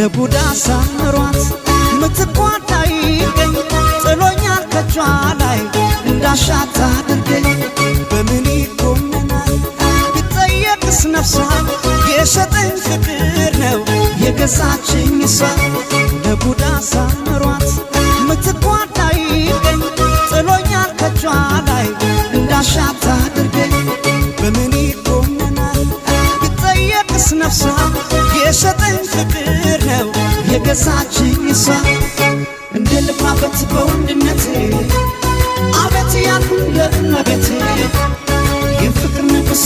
ለጉዳ ሳምሯት ምትኳን አይገኝ፣ ጥሎኛል ከቿ ላይ እንዳሻት አድርገኝ። በምን ይኮነናል ቢጠየቅስ ነፍሷ? የሸጠኝ ፍቅር ነው የገዛችኝ እሷ። ለጉዳ ሳምሯት ምትኳን አይገኝ፣ ጥሎኛል ከቿ ላይ እንዳሻት አድርገኝ። በምን ይኮነናል ቢጠየቅስ ነፍሷ? የሸጠኝ ፍቅር ነው የገዛችኝ እሷ። እንደ ልኩራበት በወንድነቴ፣ አቤት ያልኩ ለእመቤቴ፣ የፍቅር ንጉሥ።